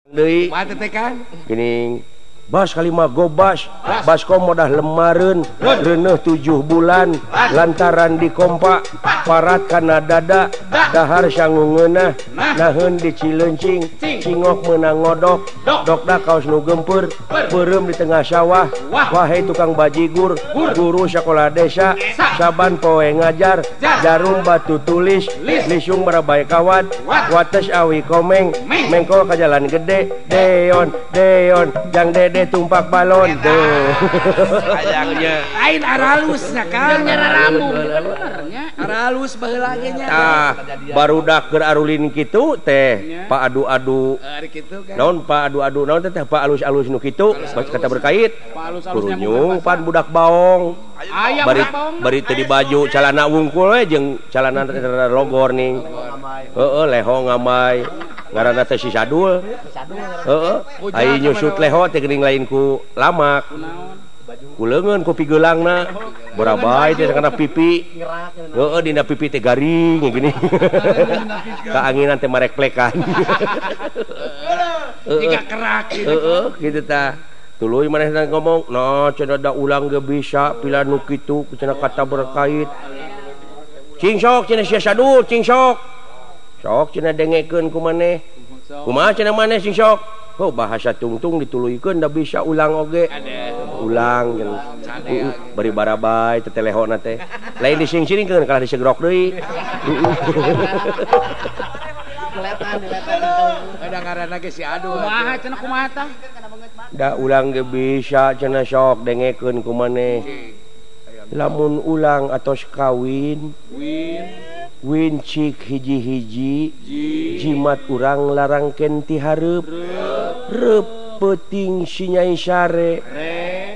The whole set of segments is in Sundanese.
Deui. Geuning bas kalima gobas, baskom modah lemareun, reuneuh 7 bulan, lantaran dikompa, parat kana dada, dahar sangu ngeunah, naheun di Cilencing, cingok meunang ngodok, dokda kaos nu gempeur, beureum di tengah sawah, wahai tukang bajigur, guru sakola desa, saban poe ngajar, jarum batu tulis, lisung barabai kawat, wates awi komeng, mengkol ka jalan gede, deon, deon, jang dede tumpak balon deh. Lain aralus nya kan rambung benernya. Aralus baheula ge nya. Tah, barudak keur arulin kitu teh, Pak adu-adu. Naon Pak adu-adu naon teh Pak alus-alus nu kitu, kata berkait. Kurunyung pan budak baong. Bari bari teu dibaju calana wungkul we jeung calana logor ning. Heeh, leho ngamai. Ngaranna teh si Sadul. Heeh, ai nyusut leho teh geuning lain ku lamak. Ku leungeun ku pigeulangna. Barabai teh kana pipi. Heeh, dina pipi teh garing gini. Kaanginan teh marek plekan. Jika kerak gitu. Heeh, kitu tah. Tuluy manehna ngomong, "Nah, cenah da ulang ge bisa pila nu kitu cenah kata berkait." Cing sok cenah si Sadul, cing sok. Sok cenah dengekeun ku maneh. Kumaha cenah maneh sing sok? Oh, bahasa tungtung dituluykeun da bisa ulang oge. Ulang jeung bari barabai teh telehona teh. Lain dising-siringkeun kalah disegrok deui. Ada ngaranna ge si Adu. Kumaha cenah kumaha tah? Da ulang ge bisa cenah sok dengekeun ku maneh. Lamun ulang atos kawin, wincik hiji-hiji, jimat urang larangken ti hareup, reup peuting si Nyai Sare,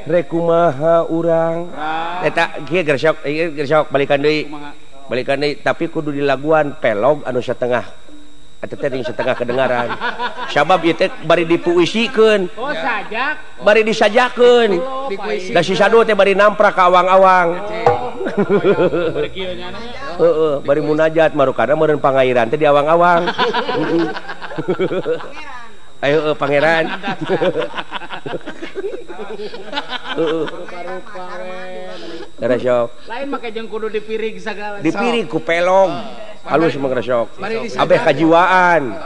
rekumaha urang. Eta kieu gersok, ieu gersok balikan deui. Balikan deui tapi kudu dilaguan pelog anu satengah. Eta teh ning setengah kedengaran. Sabab ieu teh bari dipuisikeun. Oh, sajak. Bari disajakeun. Da si Sadul teh bari namprak ka awang-awang. Heeh, bari munajat marukana meureun pangairan teh di awang-awang. Ayo heueuh pangeran. Heeh. Resok. Lain make jeung kudu dipirig sagala. Dipirig ku pelog. Halus mah resok. Abeh kajiwaan.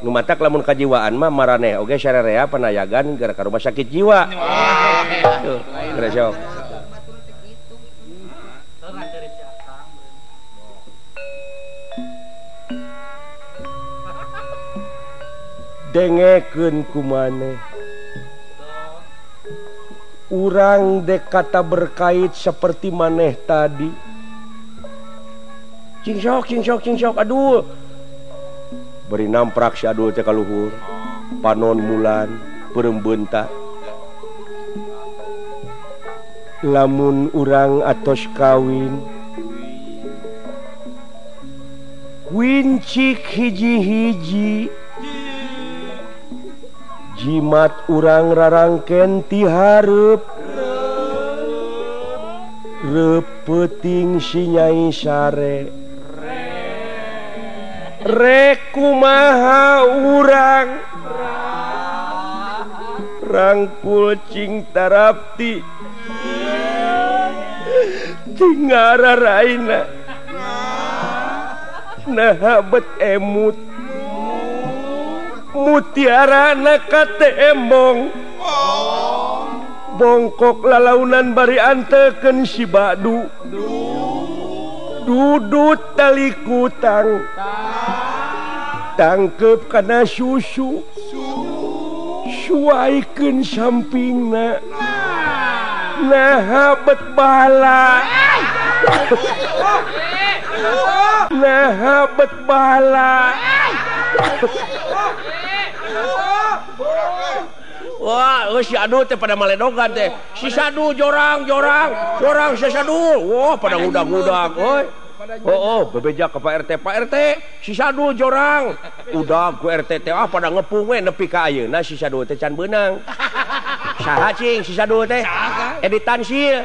Nu matak lamun kajiwaan mah maraneh oge sararea panayagan gara ka rumah sakit jiwa. Tuh, resok. Dengekeun ku maneh. Urang dek kata berkait seperti maneh tadi. Cing sok, cing sok, cing sok, aduh. Beri namprak si Adul teh ka luhur. Panon mulan, peureum beunta. Lamun urang atos kawin, wincik hiji-hiji, jimat urang rarangken ti hareup, reup peuting si Nyai Sare, rekumaha urang, rangkul cing tarapti, tingara raina, naha bet emut, mutiara nakate embong, bongkok lalaunan bari antekeun si Badu, dudut tali kutang, tangkep kana susu, suaikeun sampingna, naha bet bala, naha bet bala. Wah, si Adul teh pada maledogan teh. Si Sadul jorang, jorang, jorang si Sadul. Wah, pada ngudag-ngudag, euy. Oh, oh, bebeja ke Pak RT, Pak RT, si Sadul jorang. Udah ku RT teh ah pada ngepung we nepi ka ayeuna si Sadul teh can beunang. Saha cing si Sadul teh? Edi Tansil.